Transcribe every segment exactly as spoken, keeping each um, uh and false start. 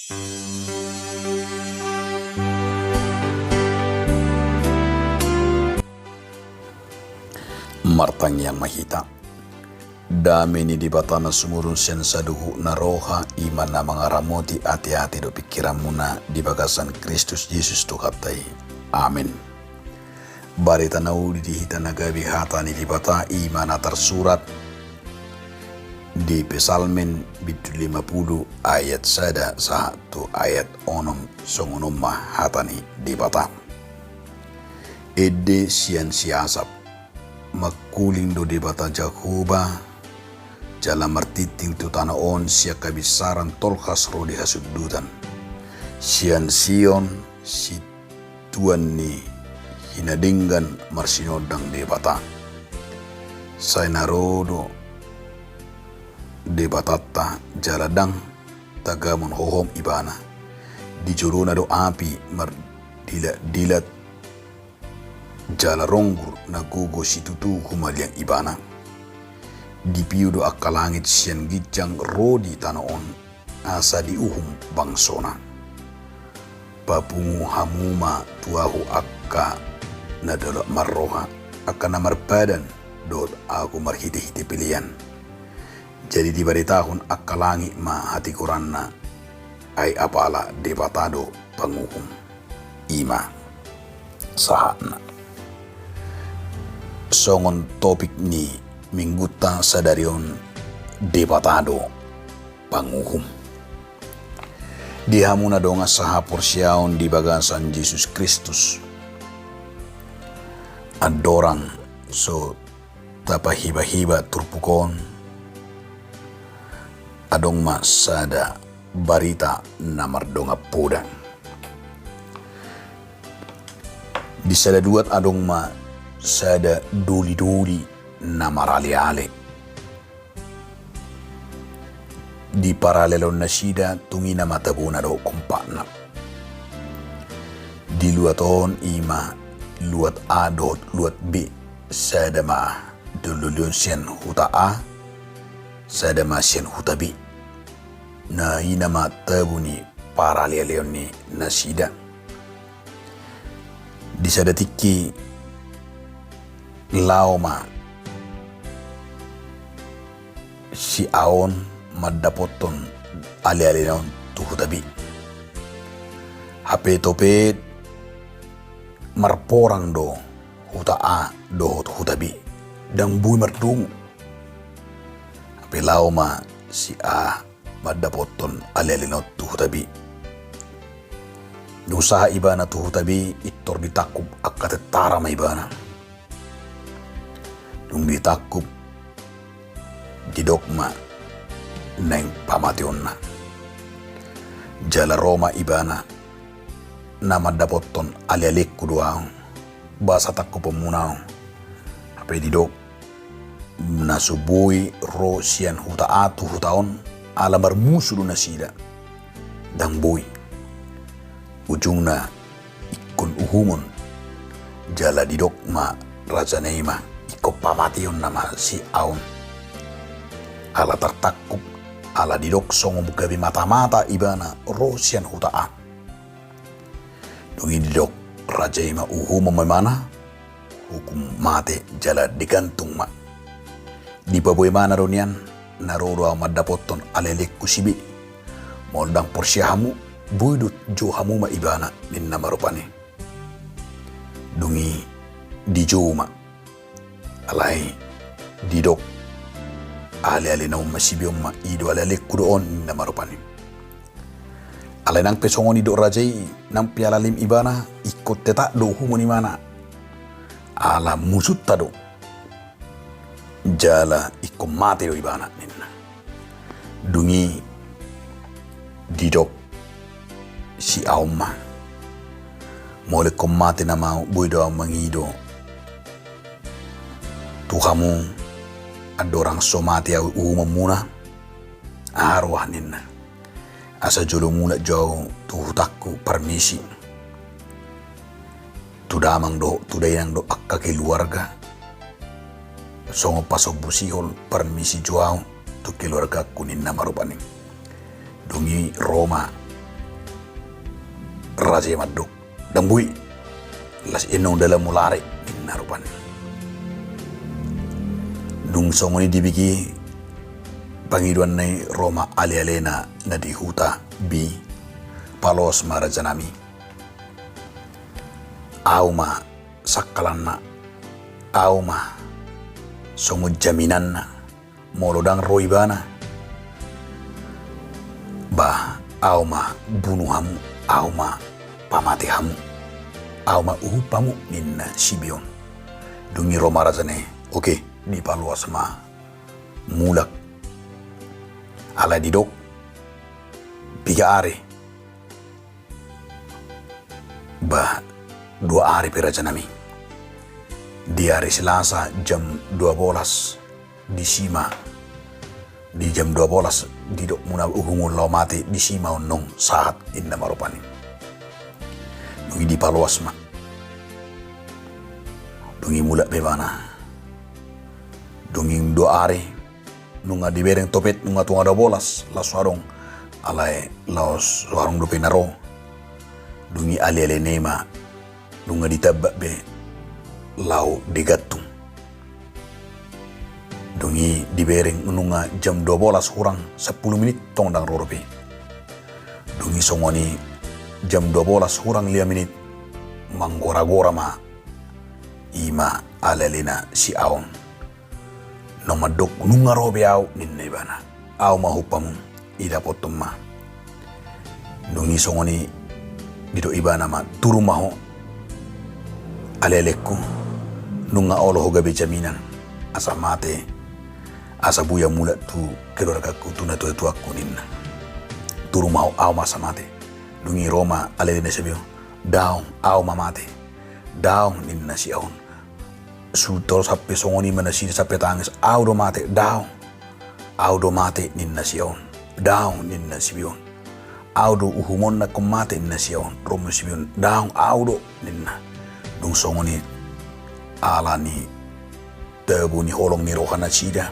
Martangiang ma hita. Dame ni Debata na sumurung sian saluhutna roha, i ma na mangaramoti ateate dohot pingkiranmuna di bagasan Kristus Jesus Tuhanta i. Amen. Barita na uli di hita na gabe hata ni Debata i ma na tarsurat di Psalmen bindu lima pulu ayat sada sahat tu ayat onom, songon on ma hata ni Debata. Ende sian si Asap. Mangkuling do Debata Jahowa, jala martingting tu tano on sian habinsaran tolhas ro di hasundutan. Sian Sion, situan ni hinadenggan marsinondang Debata. Sai na ro do Debatanta jala ndang tagamon hohom ibana. Di jolona do api mardilatdilat jala ronggur na gogo situtu humaliang ibana. Dipiu do angka langit sian ginjang ro di tano on, asa diuhum bangsona. Papungu hamu ma tu ahu angka na dolok marroha, angka na marpadan dohot ahu marhitehite pelean. Jadi dibaritahon angka langit ma hatigoranna, ai apala Debata do panguhum. I ma sahatna. Songon topik ni minggunta sadari on, Debata do panguhum. Di hamu na dongan sahaporseaon di bagasan Jesus Kristus, andorang so tapahibaheba turpuk on, adong ma sada barita na mardongan poda. Di sada duat adong ma sada dolidoli na maraleale. Diparalealeon nasida tung i nama tabona dohot kompakna. Di luat on i ma luat A dohot luat B, sada ma dolidoli on sian huta A, sada ma sian huta B. Na i nama tabo ni paralealeon ni nasida. Di sada tingki laho ma si A on mandapothon alealena on tu huta B. Hape topet marporang do huta A dohot huta B, ndang boi mardomu. Hape laho ma si A mandapothon alealena on tu huta B. Dung sahat ibana tu huta B, pintor ditangkup angka tentara ma ibana. Dung ditangkup, didok ma naeng pamateonna. Jala ro ma ibana, na mandapothon alealengku do ahu, boasa tangkuponmuna ahu? Hape didok, na so boi ro sian huta A tu huta on, ala marmusu do nasida. Ndang boi. Ujungna ingkon uhumon, jala didok ma rajana i ma, ingkon pamateon nama si A on. Ala tartangkup, ala didok songon gabe matamata ibana ro sian huta A. Dung i didok raja i ma, uhumon ma ibana, hukum mate jala digantung ma. Dipaboa ibana do nian, na ro do ahu mandapothon alealengku si B. Molo ndang porsea hamu, boi do jou hamu ma ibana, ninna ma rupani. Dung i dijou ma. Alai didok alealena on ma si B on ma, i do alealengku do on, ninna ma rupani. Alai nang pe songon i didok raja i, nang pe ala leleng ibana, ingkon tetap do uhumon ibana. Ala musunta do. Jala ingkon mate do ibana, ninna. Dung i didok si A on ma, molo ingkon mate nama ahu, boi do ahu mangido tu hamu, andorang so mate ahu, uhumonmuna? Aha roha, ninna. Asa jolo mulak jo ahu tu hutangku parmisi, tu damang dohot tu dainang dohot angka keluarga, songon pasombu sihol, parmisi jo ahu tu keluargangku, ninna ma rupani. Dung i ro ma raja i mandok, "Dang boi, las i annon dalanmu, lari," ninna rupani. Dung songon i dibege pangidoanna i, ro ma alealena na di huta be i, "Paloas ma rajanami. Au ma sangkalanna, au ma songon jaminanna. Molo dang ro ibana, ba au ma bunu hamu, au ma pamate hamu, au ma uhum hamu," ninna si be on. Dung i ro ma rajana i, "Oke, dipaloas ma mulak. Alai didok piga ari?" "Ba dua ari pe, rajanami. Di ari Selasa jam dua bolas, disi ma, di jam dua bolas didokmuna uhumon laho mate, disi ma annon sahat," ninna ma rupani. Dung i dipaloas ma. Dung i mulak ma ibana. Dung i dua ari, nunga dibereng topet, nunga tonga dua bolas, laos so adong. Alai laos so adong dope na ro. Dung i alealena i ma, nunga ditamba be laho digantung. Dung i dibereng nunga jam dua bolas hurang sampulu minit tong dang ro dope. Dung i songon i jam dua bolas hurang lima minit, manggoragora ma i ma alealena si A on. Na mandok, "Nunga ro be au," ninna ibana. "Au ma uhum hamu, idapothon ma." Dung i songon i didok ibana ma, "Turu ma ho, alealengku, nunga olo ho gabe jaminan asa mate, asa boi au mulak tu keluargaku, tu natuatuaku," ninna. "Turu ma ho, au ma asa mate." Dung i ro ma alealena si be on, "Daong, au ma mate." "Daong," ninna si A on. Sude tolu sampe songon i ma nasida sampe tangis. "Au do mate, daong. Au do mate," ninna si A on. "Daong," ninna si be on. "Au do uhumonna ingkon mate," ninna si A on. Ro ma si be on. "Daong, au do," ninna. Dung songon i, ala ni tabo ni holong ni roha nasida,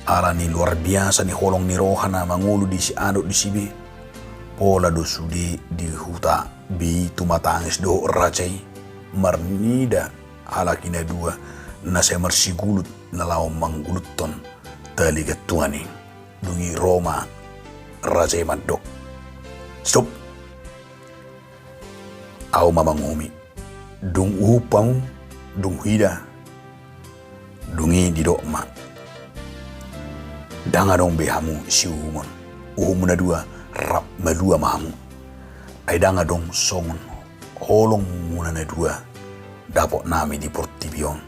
ala ni luar biasa ni holong ni roha na mangolu di si A dohot di si B, pola do sude di huta B i tumatangis dohot raja i, marnida halak i na dua na sai marsigulut na laho mangguluthon tali gantungan i. Dung i ro ma raja i mandok, "Stop! Au ma manguhumi. Dung uhum hamu, dung huida." Dung i didok ma, "Ndang adong be hamu siuhumon. Uhummu na dua, rap malua ma hamu. Ai ndang adong songon holongmuna na dua dapotnami di portibi on.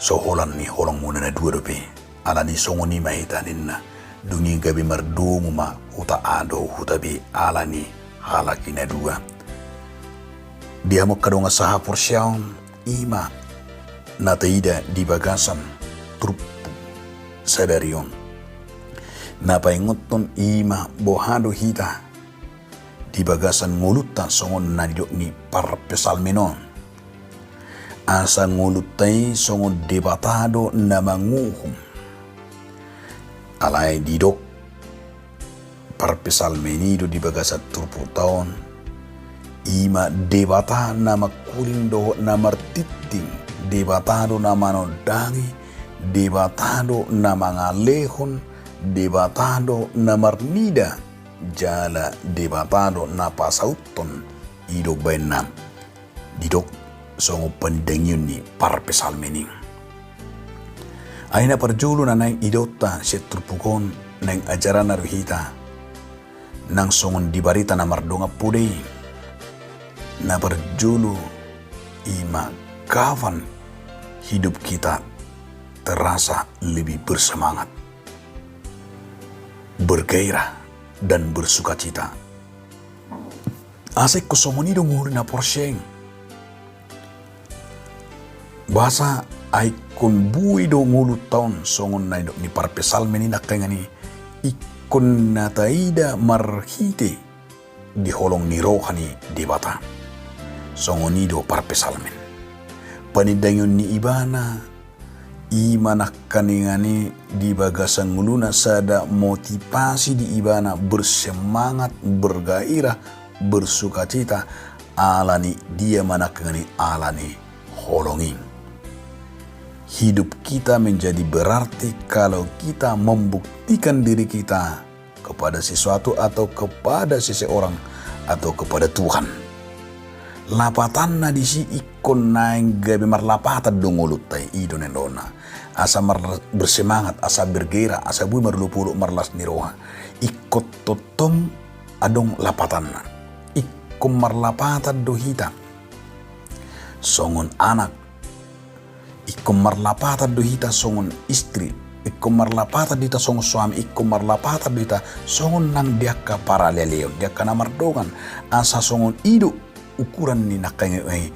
So holan ni holongmuna na dua dope. Ala ni songon i ma hita," ninna. Dung i gabe mardomu ma huta A dohot huta B ala ni halak i na dua. Di hamu angka dongan sahaporseaon, i ma na taida di bagasan turpuk sadari on. Na paingothon i ma boha do hita di bagasan ngolunta songon na nidok ni parpsalmen on. Asa ngolunta i songon Debata do na manguhum. Alai didok parpsalmen i do di bagasan turpukta on, i ma Debata na mangkuling dohot na martintin, Debata do na manondangi, Debata do na mangalehon, Debata do na marnida, jala Debata do na pasauthon. I do umbahen na didok songon panindangion ni parpsalmen i. Ai na parjolo na naeng idaonta sian turpuk on, naeng ajaranna do hita, nang songon di barita na mardongan poda i. Na parjolo i ma, kapan hidup kita terasa lebih bersemangat, bergairah, dan bersukacita. Asa ingkon songon i do ngolu na porsea i. Boasa? Ai ingkon boi do ngolunta on songon na nidok ni parpsalmen i nangkaningan i, ingkon na taida marhite di holong ni roha ni Debata. Songon i do parpsalmen. Panindangion ni ibana i ma nangkaningan i di bagasan ngoluna sada motivasi di ibana bersemangat, bergairah, bersukacita ala ni dia ma nangkaningan i, ala ni holong i. Hidup kita menjadi berarti kalau kita membuktikan diri kita kepada sesuatu atau kepada seseorang atau kepada Tuhan. Lapatanna disi ingkon naeng gabe marlapatan do ngolunta i, i do na ninna. Asa mar-, bersemangat, asa bergairah, asa boi marolopolop, marlas ni roha. Ingkon tongtong adong lapatanna. Ingkon marlapatan do hita songon anak. Ingkon marlapatan do hita songon istri. Ingkon marlapatan do hita songon suami. Ingkon marlapatan do hita songon nang di angka paralealeon, di angka na mardongan. Asa songon i do ukuran ni nangkaningan i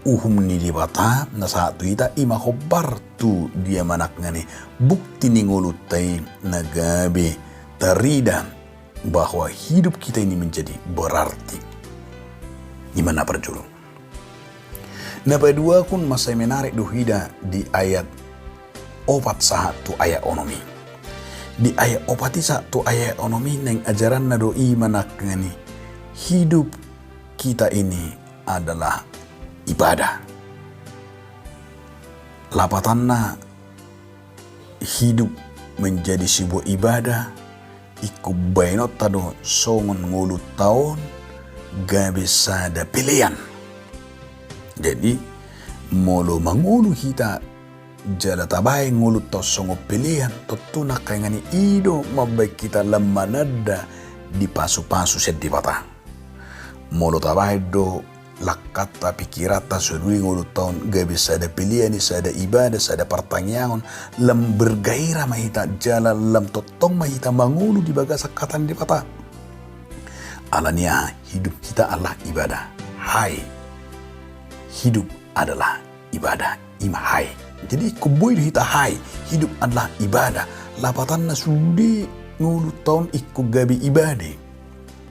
uhum ni Debata na sahat tu hita, i ma hombar tu dia ma nangkaningan i bukti ni ngolunta i na gabe tarida bahwa hidup kita ini menjadi berarti. I ma na parjolo. Na paduahon, mansai menarik do huida di ayat opat sahat tu ayat onom i. Di ayat opat i sahat tu ayat onom i naeng ajaranna do i ma nangkaningan i hidup kita ini adalah ibadah. Lapatanna, hidup menjadi sebuah ibadah, ingkon baenonta do songon ngolunta on gabe sada pelean. Jadi, molo mangolu hita jala tabaen ngolunta on songon pelean, tontu nangkaningan i do mambaen hita lam mananda dipasupasu sian Debata. Molo tabaen do langkanta, pikiranta, sadari ngolunta on gabe sada pelean i, sada ibadah, sada partangiangan, lam bergairah ma hita jala lam tongtong ma hita mangolu di bagasan hata ni Debata. Ala ni aha? Hidup kita adalah ibadah. Hai. Hidup adalah ibadah. I ma hai. Jadi ingkon boi do hita hai. Hidup adalah ibadah. Lapatanna sude ngolunta on ingkon gabe ibadah.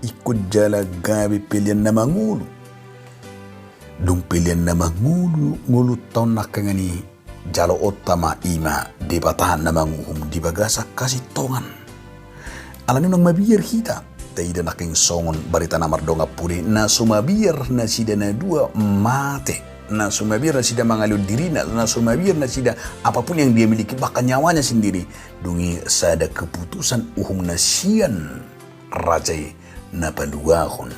Ingkon jala gabe pelean na mangolu. Dung pelean na mangolu ngolunta on nangkaningan i, jaloonta ma i ma Debata na manguhum di bagasan hasintongan. Ala ni i unang mabiar hita taida nangkaningan songon barita na mardongan pudi, na so mabiar nasida na dua mate, na so mabiar nasida mangalehon dirina, na so mabiar nasida apapun yang dia miliki, bahkan nyawanya sendiri, dung i sada keputusan uhumna sian raja i na paluahon,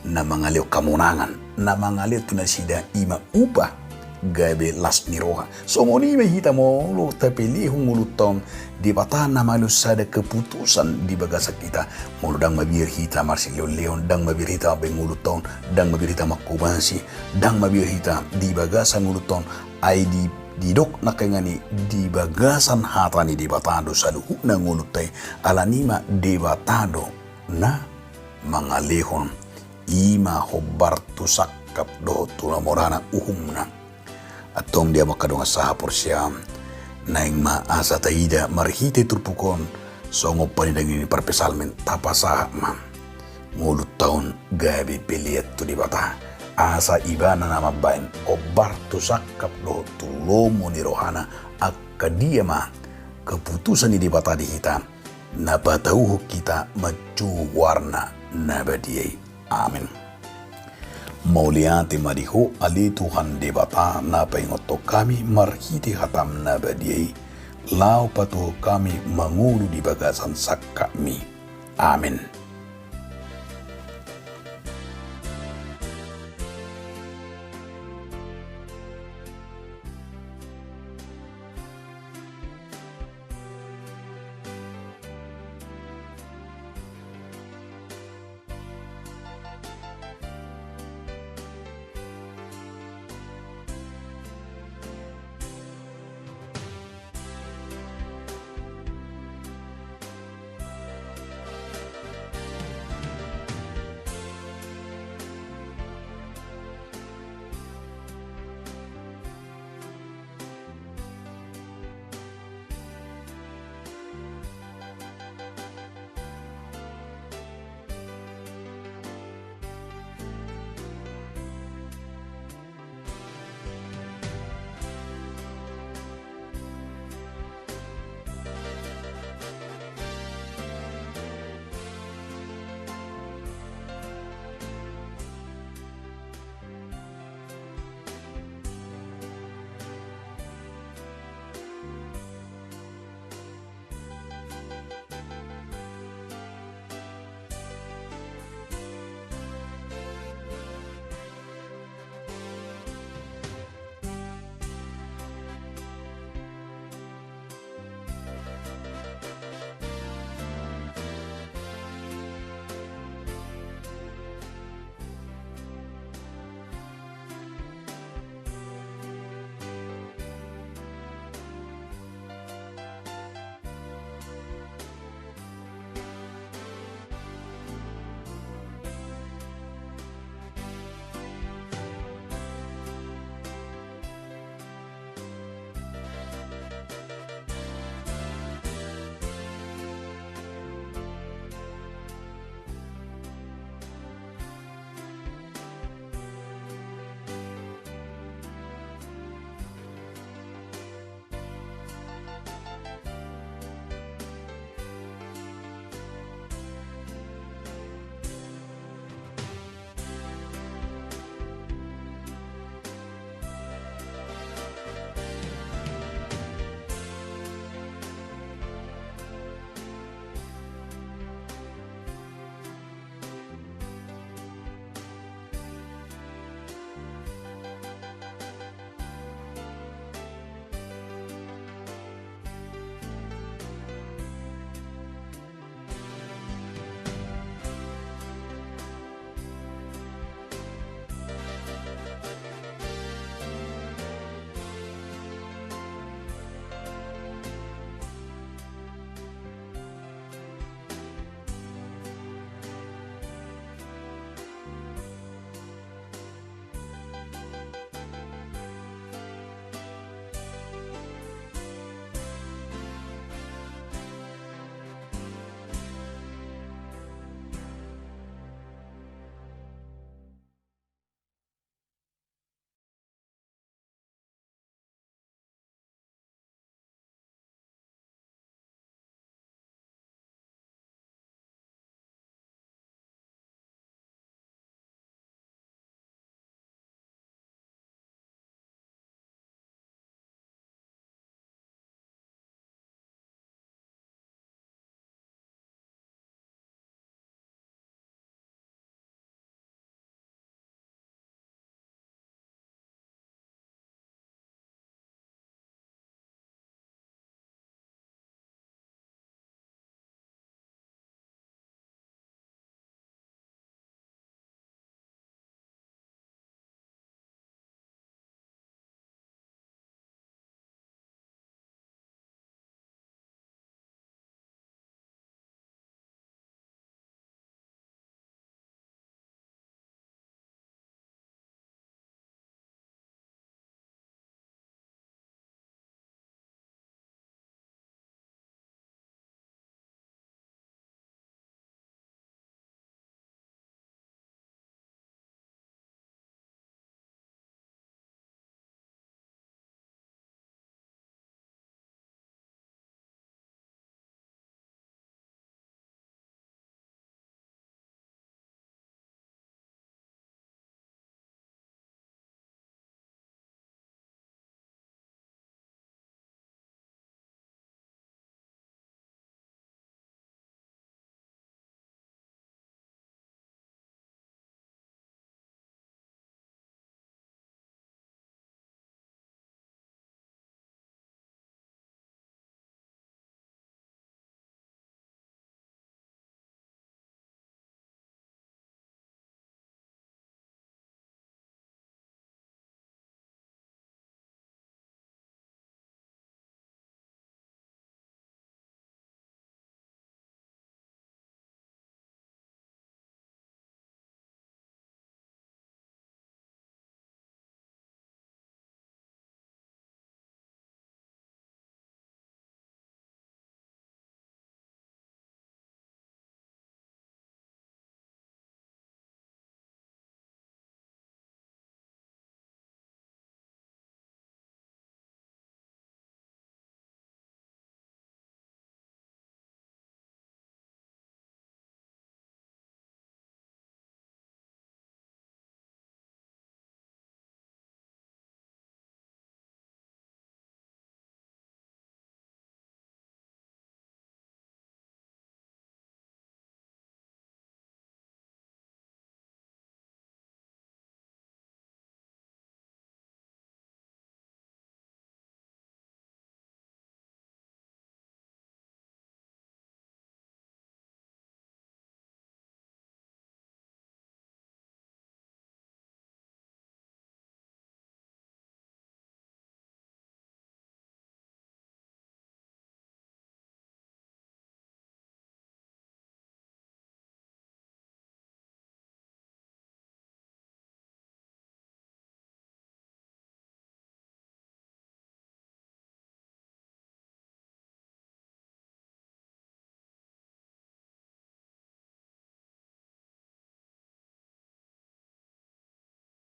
na mangalehon hamonangan, na mangalehon tu nasida i ma upah gabe las ni roha. Songon i ma hita molo tapelehon ngolunta on, Debata na mangalehon sada keputusan di bagasan hita. Molo ndang mabiar hita marsilehonlehon, ndang mabiar hita mambaen ngolunta on, ndang mabiar hita manghobasi, ndang mabiar hita di bagasan ngolunta on, ai di, didok nangkaningan i di bagasan hata ni Debata do saluhutna ngolunta i, ala ni i ma Debata do na mangalehon, i ma hombar tu sangkap dohot tu na morana uhumna. Antong di hamu angka dongan sahaporseaon, naeng ma asa taida marhite turpuk on, songon panindangion ni parpsalmen, tapasahat ma ngolunta on gabe pelean tu Debata, asa Ibana na mambaen hombar tu sangkap dohot tu lomo ni rohana, angka dia ma keputusan ni Debata di hita, na patauhon hita manjou goarna na badia i. Amen. Mauliate ma di Ho ale Tuhan Debata na paingothon hami marhite hataM na badia i, laho patuhon hami mangolu di bagasan sangkapMi. Amen.